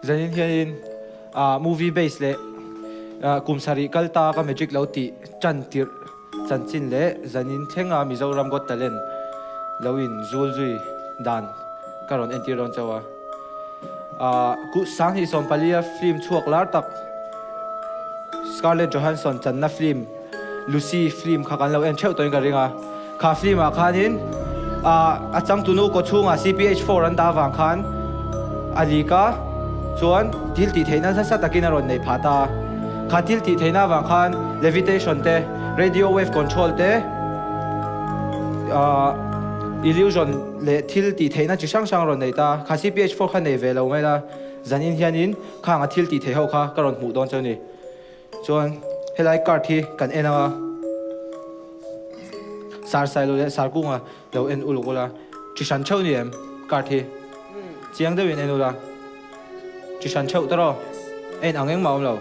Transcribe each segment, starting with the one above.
Zanin hianin movie base leh kum sarih kal ta ka magic lo tih tan tirh chanchin leh zanin thlenga Mizoram Got Talent lo in zul zui dan ka rawn entir dawn chauh a. 2014 a film chhuak lar tak Scarlett Johansson channa film Lucy film kha kan lo en theuh tawhin ka ring a. Kha film ah khanin a changtunu kawchhungah CPH4 an dah avang khan a leak a, chuan thil tih theihna nasa takin a rawn neih phah ta a. Kha thil tih theihna avang khan levitation te, radio wave control te, illusion leh thil tih theihna chi hrang hrang a rawn nei ta a. Kha CPH4 kha nei ve lo mai la, zanin hianin khang a thil tih theih ho kha ka rawn hmuh dawn chu a ni. Chuan helai card hi kan en ang a, Sar Sailo leh Sar Kunga lo en uluk ula, chi hran theuh ni em card hi? Chiang deuhin en ula, chi hran theuh tawh en ang engmah awm lo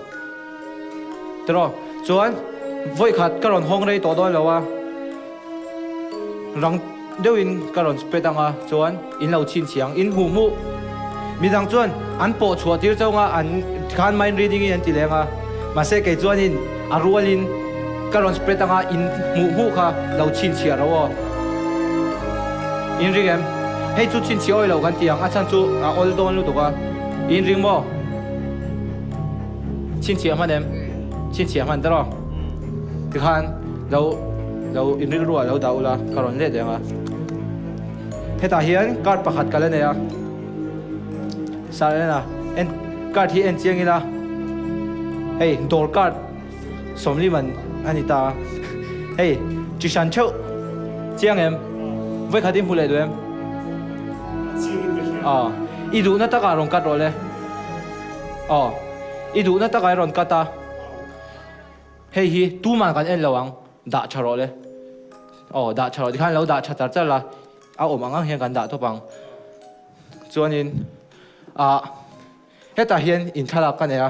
tawh. Chuan vawikhat ka rawn hawng rei tawh dawn lo a, rang deuhin ka rawn spread ang a, chuan in lo chhinchhiang, in hmuh hmuh. Midang chuan an pawh chhuah tir chauh nga an khan mind reading in an ti leng a, mahse kei chuanin a rualin ka rawn spread ang a, in hmuh hmuh kha lo chhinchhiah ro aw. In ring em? Hei chu chhinchhiah awi lo kan ti ang, a chhan chu a awl dawn lutuk a. In ring maw? Chhinchhiah hman em? Chhinchhiah hman tawh. Tikhan lo lo in rilru ah lo dah ula ka rawn let reng a. Hetah hian card pakhat ka la nei a. Sir en a en card hi en chiang ila hei dawr card sawmli man a ni ta a. Hei chi hran theuh chiang em? Vawikhat i hmu leh duh em? Aw i duhna takah rawn cut rawh le. Aw i duhna takah i rawn cut a. Hei hi tuman kan en lo ang, dah tha rawh le. Aw, dah tha rawh, tikhan lo dah tha char char la, a awm ang ang hian kan dah tawp ang. Chuanin ah hetah hian in thlalak ka nei a,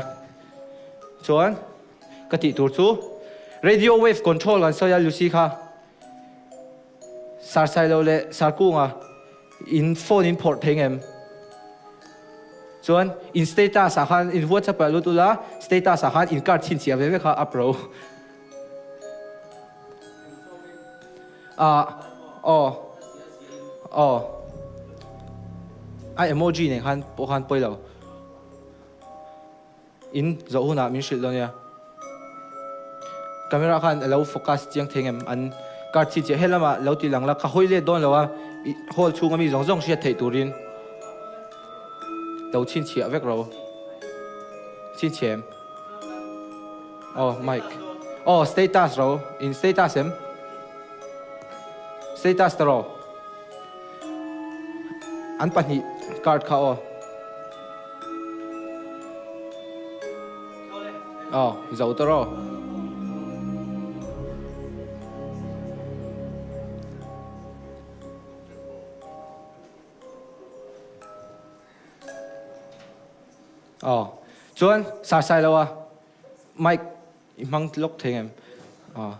chuan ka tih tur chu radio wave control kan sawi a Lucy kha Sarsailo leh Sarkunga In phone in phawrh thei ngem? Chuan in status ah khan in WhatsApp ah lut ula status ah khan in card chhinchhiah ve ve kha up ro. Ah aw aw a emoji nen khan pawh khan pawi lo. In zawh hunah min hrilh dawn nia. Camera khan a lo focus chiang thei ngem an card chhi chiah helamah lo ti lang la ka hawi let dawn lo a hall chhunga mi zawng zawng hriat theih turin lo chhinchhiah vek ro chhinchhiah em aw mic aw status ro in status em status ta ro an pahnih card kha aw. Aw, zo ta rawh. Aw, chuan Sarsai lo a mic I hmang lawk thei ngem? Aw.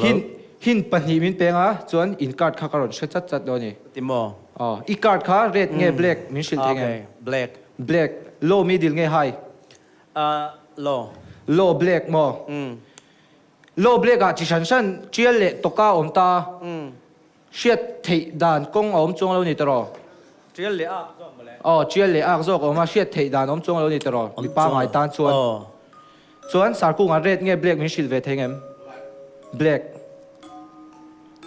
Hin hin pahnih min peng a, chuan in card kha ka rawn hre chat chat dawn a ni. Ti maw? Aw. I card kha red nge black min hrilh thei ngem? Okay, black. Black. Low middle nge high? Uh, low. Low black maw? Low black ah chi hran hran tial leh tawka awm ta. Hriat theih dan kawng a awm chuang lo ni tawh. Tial leh ak zawk mawle. Aw, tial leh ak zawk a awm a, hriat theih dan a awm chuang lo ni tawh. Mi pangngai tan chuan. Aw. Chuan Sarkunga red nge black min hrilh ve thei ngem? Black.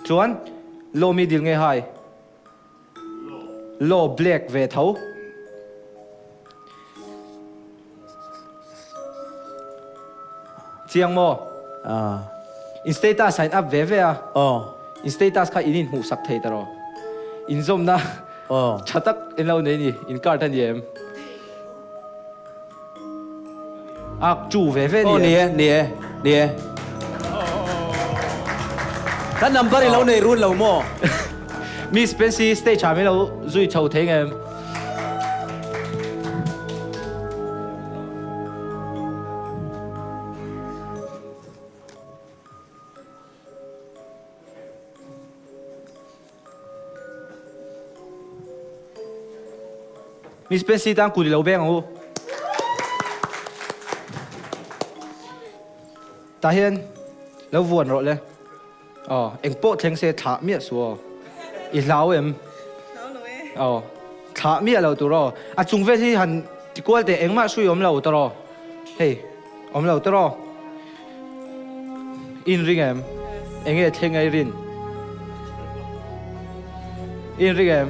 Chuan low middle nge high? Low black ve tho. Chiang maw? In status a in up ve ve a. In status kha in inhmuh sak thei ta rawh. Inzawmna tha tak in lo nei ni. In card a ni em? Ak chu ve ve ni e. Ni e, ni e, ni e. Ka number i lo nei run lo maw? Miss Pensy stage ah min lo zui chho thei ngem? Miss Pensy tan kut i lo beng ang u. Tah hian lo vuan rawh le. Aw, engpawh thleng se thlah miah suh aw. I hlau em? Hlau lo e. Aw, thlah miah lo tur aw. A chung vel hi han ti kual teh engmah hrui awm lo tawh aw. Hei, awm lo tawh aw. I inring em? Enge thleng a i rin? I inring em?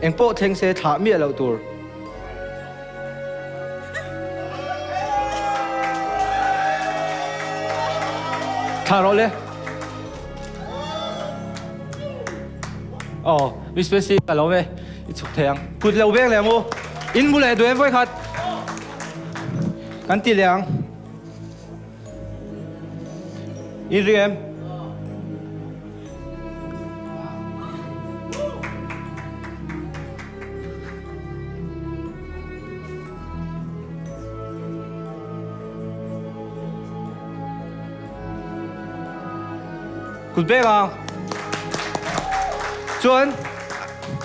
Engpawh thleng se thlah miah loh tur. Thlah rawh le. Aw, Miss Bessie ka lo ve. I chhuk thei ang. Kut lo veng leh ang u. In mu leh duh em vawikhat. Kan ti leh ang. In ring em? Kut bek ang. Chuan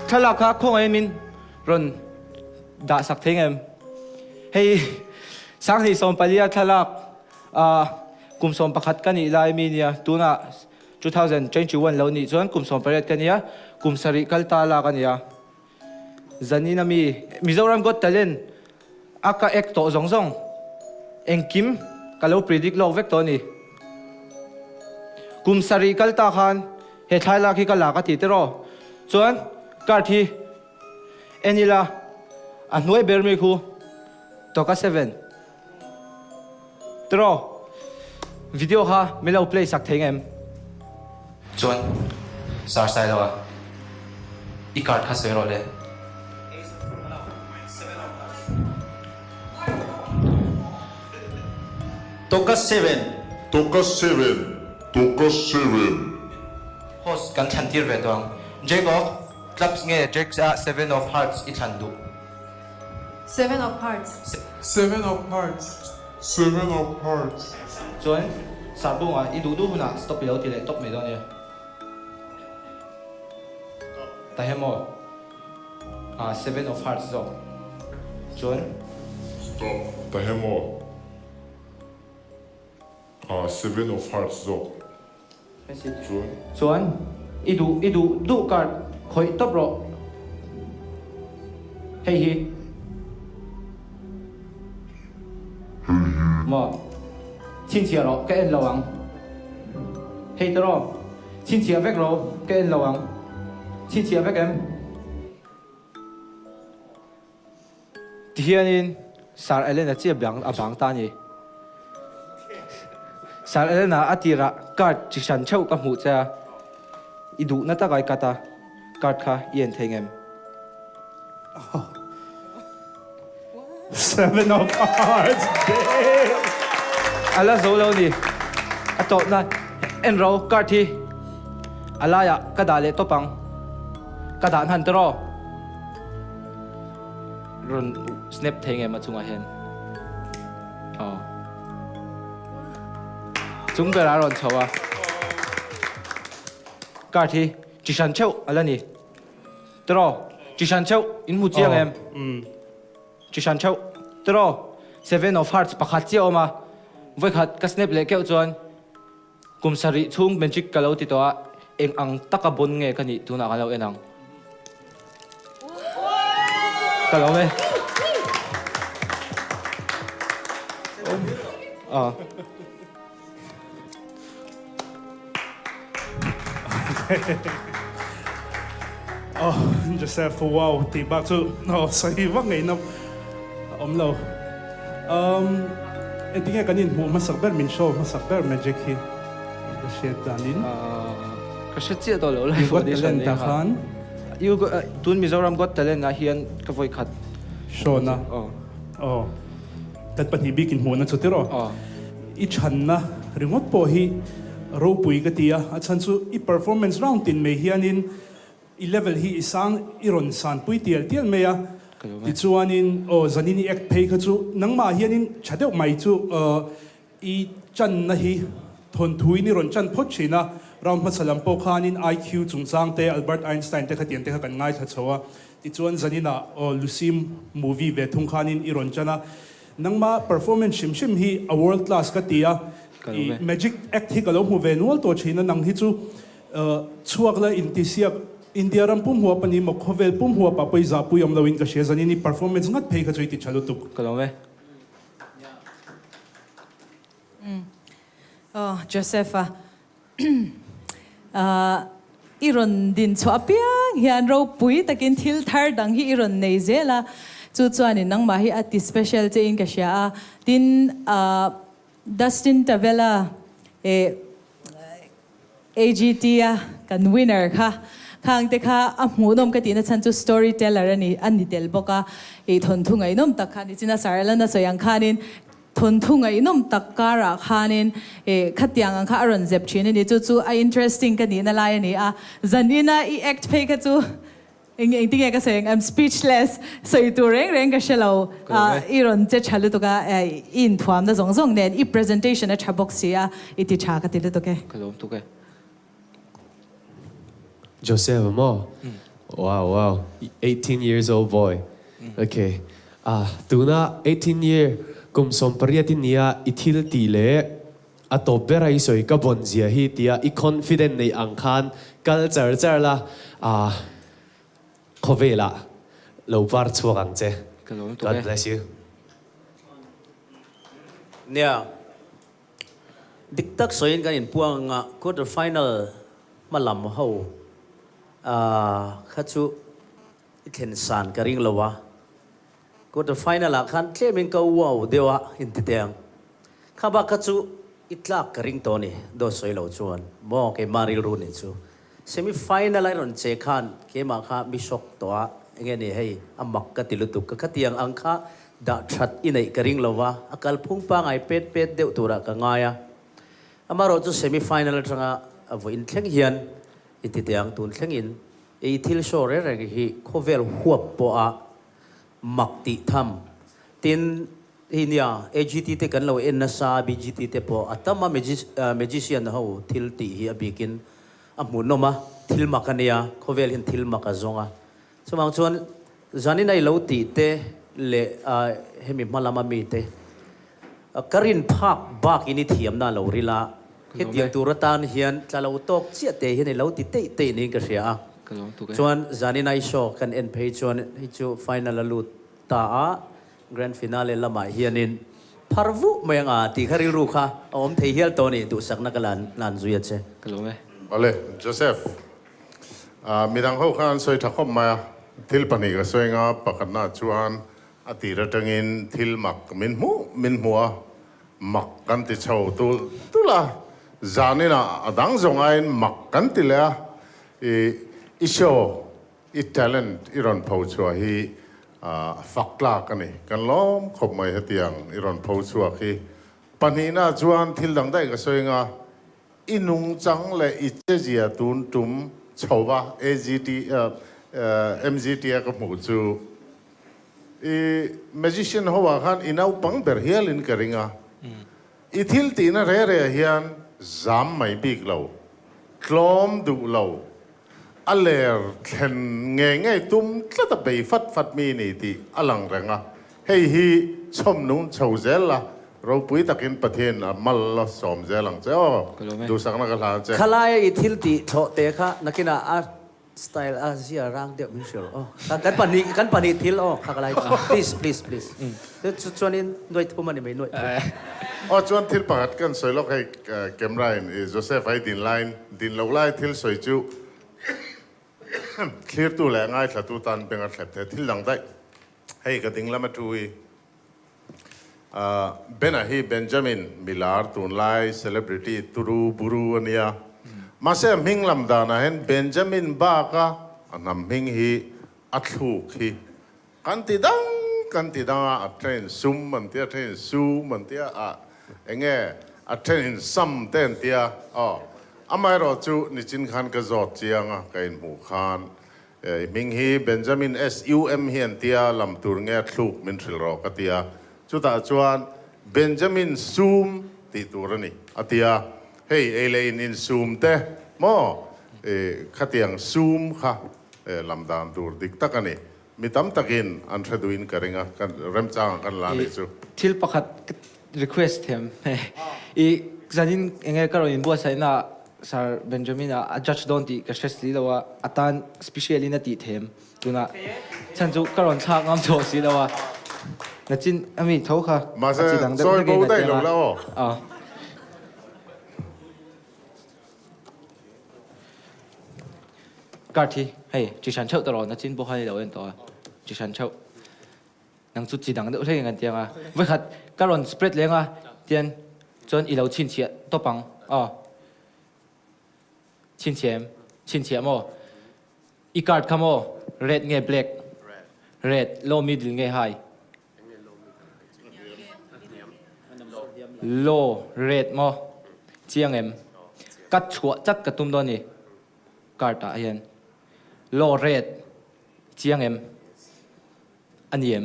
thlalak kha khawngaih min rawn dah sak thei ngem? Hei Sanghnih 14 a thlalak ah kum 11 ka nih lai mi nia, tunah 2021 lo nih chuan kum 18 ka nia, kum sarih kal ta lak a nia. Zanin a mi Mizoram Got Talent a ka ek tawh zawng zawng engkim ka lo predict lawk vek tawh a ni. Kum sarih kal ta khan he thlai lak hi ka lak a ti tiraw? Chuan card hi En ila, a hnuai ber mi khu Toka 7 Tiraw, video kha min lo play sak thei ngem? Chuan Sir Sailoa, i card kha sawi rawh le. Toka 7. Toka 7. Toka 7. Host kan thlan tir ve tawh ang. Jack of. Clubs nge Jacks ah Seven of Hearts i thlan duh? Seven of Hearts. Seven of Hearts. Seven of Hearts. Chuan Sarbunga i duh duh hunah stop i lo ti leh tawp mai dawn nia. Ta he maw? Ah Seven of Hearts zawk. Chuan. Stop. Ta he maw? Ah Seven of Hearts zawk. Chuan. Chuan i duh i duh duh card khawih tawp rawh. Hei hi. Hei hi. Maw. Chhinchhiah rawh ka en lo ang. Hei te rawh. Chhinchhiah vek rawh ka en lo ang. Chhinchhiah vek em? Tihianin Sir Elena chiah bang a bang ta a ni. Sir Elena a tirah card chi hran theuh ka hmuh che a, i duhna takah i cut a, card kha i en thei ngem? Seven of Hearts Day! A la zo lo ni. A tawpna en ro card hi a laiah ka dah leh tawp ang. Ka dah hnan tawh rawh. Rawn snap thei ngem a chungah hian aw chung berah a rawn chho a card hi chi hran theuh a la ni tiraw chi hran theuh in hmu chiang em chi hran theuh tiraw seven of hearts pakhat chiah a awm a vawikhat ka snap leh keuh chuan Kum sarih chhung magic ka lo ti tawh a, eng ang taka bon nge ka nih tunah kan lo en ang. Ka lo e. Aw. Oh, Joseph, wow, tih bak chu oh, sawi vak ngei na awm lo. Um, engtinge kan inhmuh hmasak ber, min show hmasak ber magic hi ka hriat danin. Ka hre chiah tawh lo live Got audition Talent ah khan. You got, tun Mizoram Got Talent ah hian ka vawi khat. Show na. Oh. Oh. Kan pahnih bik inhmuhna chu tiraw? Aw. I chhanna ringawt pawh hi ropui ka ti a, a chhan chu i performance round tin mai hianin i level hi i sang i rawn sanpui tial tial mai a, tichuanin aw zanin i act phei kha chu nangmah hianin tha deuh mai chu i channa hi thawnthuin i rawn chan phawt thin a, round hmasa lam pawh khanin IQ chungchang te Albert Einstein te kha tiang te kha kan ngaithla chho a, Tichuan zaninah aw Lucy movie ve thung khanin i rawn chan a, nangma performance hrim hrim hi a world class ka ti a. I magic act hi ka lo hmu ve nual tawh thin a, nang hi chu chhuak la intisiak India ram pum huap a ni maw, khawvel pum huap ah pawh i zahpui awm lo in ka hria, zanin i performance ngat phei kha chu i ti tha lutuk. Ka lawm e. Aw Joseph-a i rawn din chhuah apiang hian ropui takin thil thar dang hi i rawn nei zel a, chu chuanin nangmah hi a ti special che in ka hria a, tin Dustin Tavella eh AGT a kan winner kha khang te kha a hmuhnawm ka tihna chhan chu story teller a ni a ni tel bawk a, ih thawnthu ngaihnawm tak kha ni chin a Sir Alana sawi ang khanin thawnthu ngaihnawm tak karah khanin eh khatiang ang kha a rawn zep thin a ni chu chu a interesting ka nihna lai a ni a, zanina i act phei kha chu Eng engtin nge ka sawi ang? I'm speechless. Sawi tur reng reng ka hre lo. I rawn che tha lutuk a, i inthuamna zawng zawng nen i presentation a tha bawk si a, i ti tha ka ti lutuk e. Ka lawm tuk e. Joseph maw? Wow wow 18 years old boy ok ah tuna 18 year kum 18 i nia i thil tih leh A tawp ber a i sawi ka bawn zia hi tia i confident neih ang khan kal char char la, ah khawvelah lo par chhuak ang che. Ka lawm tuk e. God bless you. Nia, dik tak sawiin kan inpuang anga quarter final hma lam ho kha chu i thlen san ka ring lo a, quarter final ah khan tlemin ka wow deuh a inti teh ang. Kha bak kha chu i tlak ka ring tawh a ni, dawt sawi lo chuan maw keimah rilru nih chu. Semi final a i rawn che khan keimah kha mi shock tawh a, enge ni hei a mak ka ti lutuk ka khatiang ang kha dah that i neih ka ring lo va, a kalphung pangai pet pet deuh turah ka ngai a. Amaherawh chu semi final atanga a vawiin thleng hian i ti teh ang tun thlengin i thil show reng reng hi khawvel huap pawha mak tih tham tin Hei nia, AGT te kan lo en nasa, BGT te pawh a tam a, magician ho thil tih hi a bikin a hmuhnawm a, thil mak a nia, khawvel hian thil mak a zawng a. Chuvang chuan zanin a i lo tih te leh hemi hma lama mi te ka rin phak bakin i thiamna a lo ril a, hetiang tur atan hian tla lo tawk chiah te hian i lo ti teih teih niin ka hria a. Chuan zanin a i show kan en phei chuan hei chu final a lut ta a, Grand Finale lamah hianin phar vuh mai anga tih kha rilru kha a awm thei hial tawh a ni, duhsakna ka lan lan zui a che. Ka lawm e. Awle, Joseph. Midang ho khan an sawi tha khawp mai a, thil pahnih ka sawi anga pakhatna chuan a tir atangin thil mak min hmuh min hmuh a, mak kan ti chho tul tul a, zaninah a dang zawng aiin mak kan ti leh a, i i show I talent i rawn pho chhuah hi fak tlak a ni. Kan lawm khawp mai hetiang i rawn pho chhuak hi. Pahnihna chuan thil dang daih ka sawi anga, i nungchang leh i chezia tun tum chho va AGT MGT a ka hmuh chu i magician ho ah khan i naupang ber hialin ka ring a. I thil tihna re re hian zam mai bik lo, tlawm duh lo, A ler thlen ngei ngei tum tlat a bei fat fat mi ni tih a lang reng a, hei hi chhawm nung chho zel la, ropui takin Pathian a mal la sawm zel ang che aw, duhsakna ka hlan che. Khalaia i thil tih thlawh te kha nakinah a style a zia rang deuh min hrilh aw, kan pahnih kan pahnih thil aw kha ka lai chu please please please chu chuanin nuaih thum a ni mai nuaih thum. Aw chuan thil pakhat kan sawi lawk hei camera in i Joseph a i din laiin Din loh lai thil sawi chu thlirtu leh ngaithlatu tan beng a thlep thei. Thil dang daih, hei ka ding lama thu hi Bena hi Benjamin milar tunlai celebrity turu buru a nia. Mahse a hming lam danah hian Benjamin baka a hnam hming hi a thluk hi kan ti dang kan ti dang a, a then sum an tia, a then sum an tia, a eng nge a then in sam te an tia aw. Amaherawh chu nichin khan ka zawt chiang a, ka inhmuh khan i hming hi Benjamin SUM hi an tia, lam tur nge a thluk min hrilh rawh ka tia. Chutah chuan Benjamin Sum tih tur a ni a tia, hei ei leh in insum te maw khatiang sum kha lam dan tur dik tak a ni. Mi tam takin an hre duhin ka ring a, kan remchangah kan la nih chu. Thil pakhat ka request thiam. I. Zanin enge ka rawn inbuatsaihna ah Sir Benjamin-a a judge dawn tih ka hre si lo a, a tan special in a tih them tunah chhan chu ka rawn thlak ngam tawh si lo a, nachin ami tho kha a chi dang deuh hlek in a ti ang a. Card hi hei chi hran theuh ta rawh nachin pawh khan i lo en tawh a, chi hran theuh. Nang chu chi dang deuh hlek in kan ti ang a, vawikhat ka rawn spread leng a tian chuan i lo chhinchhiah tawp ang aw. Chhinchhiah em? Chhinchhiah maw? I card kha maw? Red nge black? Red. Low middle nge high? Low red maw? Chiang em? Cut chhuah chat ka tum dawn ni card ah hian. Low red. Chiang em? A ni em?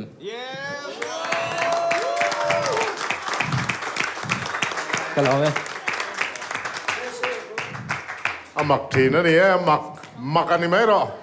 Ka lawm e. A mak thin a ni e, mak mak a ni mai rawh.